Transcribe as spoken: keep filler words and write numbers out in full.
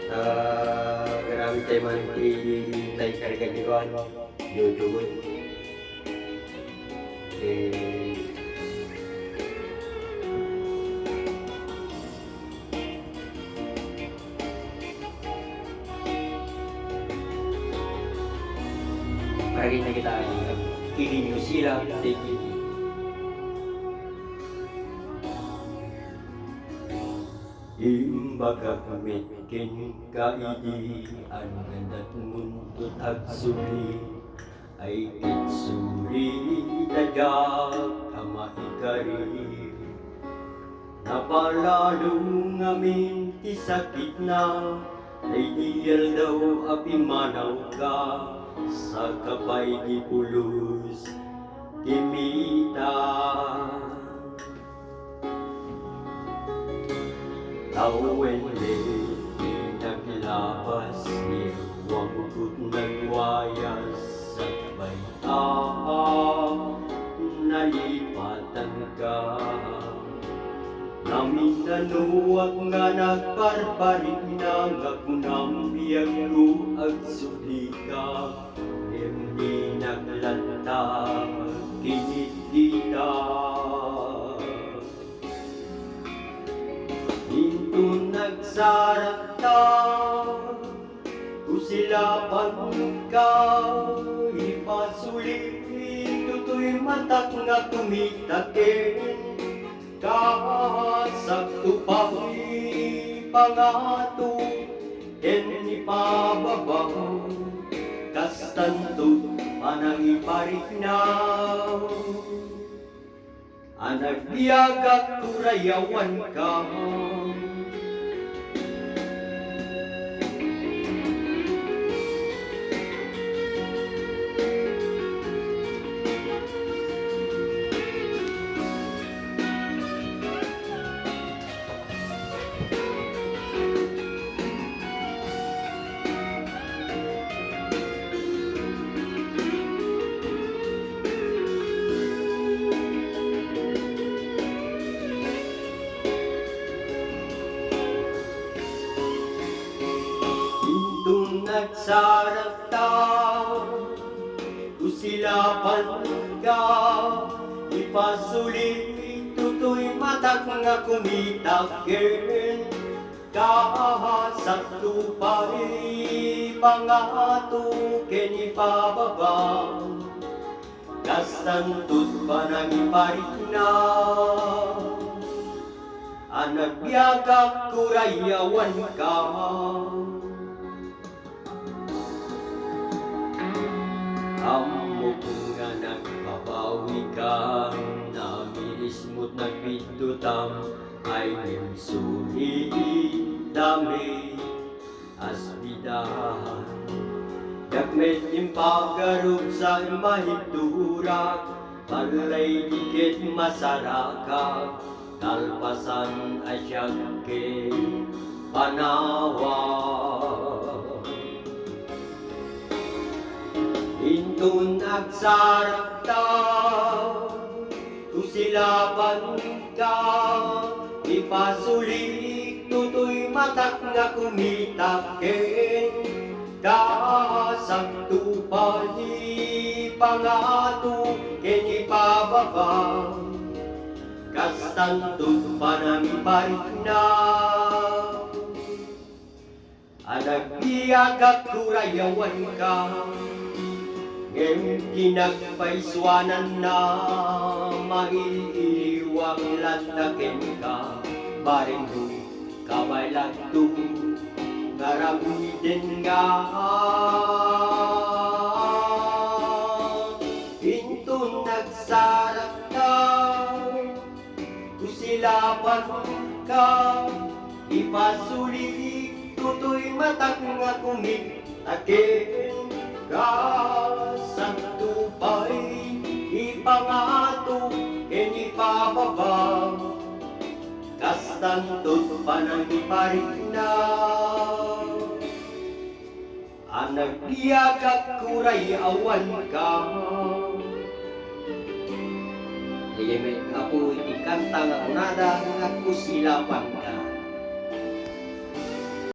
Ah, garamid tayo man ti tay karga ti kuan, YouTube. Eh, Paragayna kita, eh, kini New Zealand, thank you. Imbagak met kenka idi, ania nga datmunto ti agsubli, ay ket suri ta diak a maikarir. Napalalo ngamin ti sakitna, daydi aldaw a pimmanawka, saka pay di pulos ti mita. Tawen met ti naglabas, ni ruangko't nagwayas, sakbay a nalipatanka. Naminnanuak nga nagparparikna, nga kunam biagko agsublika, ngem dinak latta kinitkita. Inton nagsarakta, kusilapanka, ipasulit toy matak nga kumita kenka, sakto pay pangato ken ipababa, kastanto panangiparikna. Anagbiagak, kurayawanka. Inton nagsarakta, kusilapanka, ipasulit toy matak nga kumita kenka, sakto pay pangato ken ipababa, kastanto't panangiparikna. Anagbiagak, kurayawanka. Ammok nga nagbabawika, namirismo't nagbiddutang, ay ngem suli dami asbidan. Diak met impagarupsa, immahinturak, balay di ket masarakak, kalpasan a siak ket panawan. Inton agsarakta, kusilapanka, ipasulit toy matak nga kumita kenka, sakto pay pangato ken ipababa, kastanto't panangiparikna. Anagbiagak, kurayawanka, ngem ti nagpaisuananna, mail-iliwak latta kenka, bareng no kabaelakto, ngaramidenka. Inton nagsarakta, kusilapanka, ipasulit toy matak nga kumita kenka, sakto pay ipangato ken ipababa, kastanto't panangiparikna. Anagbiagak, kurayawanka. Daytoy met, Apo, iti kanta nga kunada nga kusilapanka.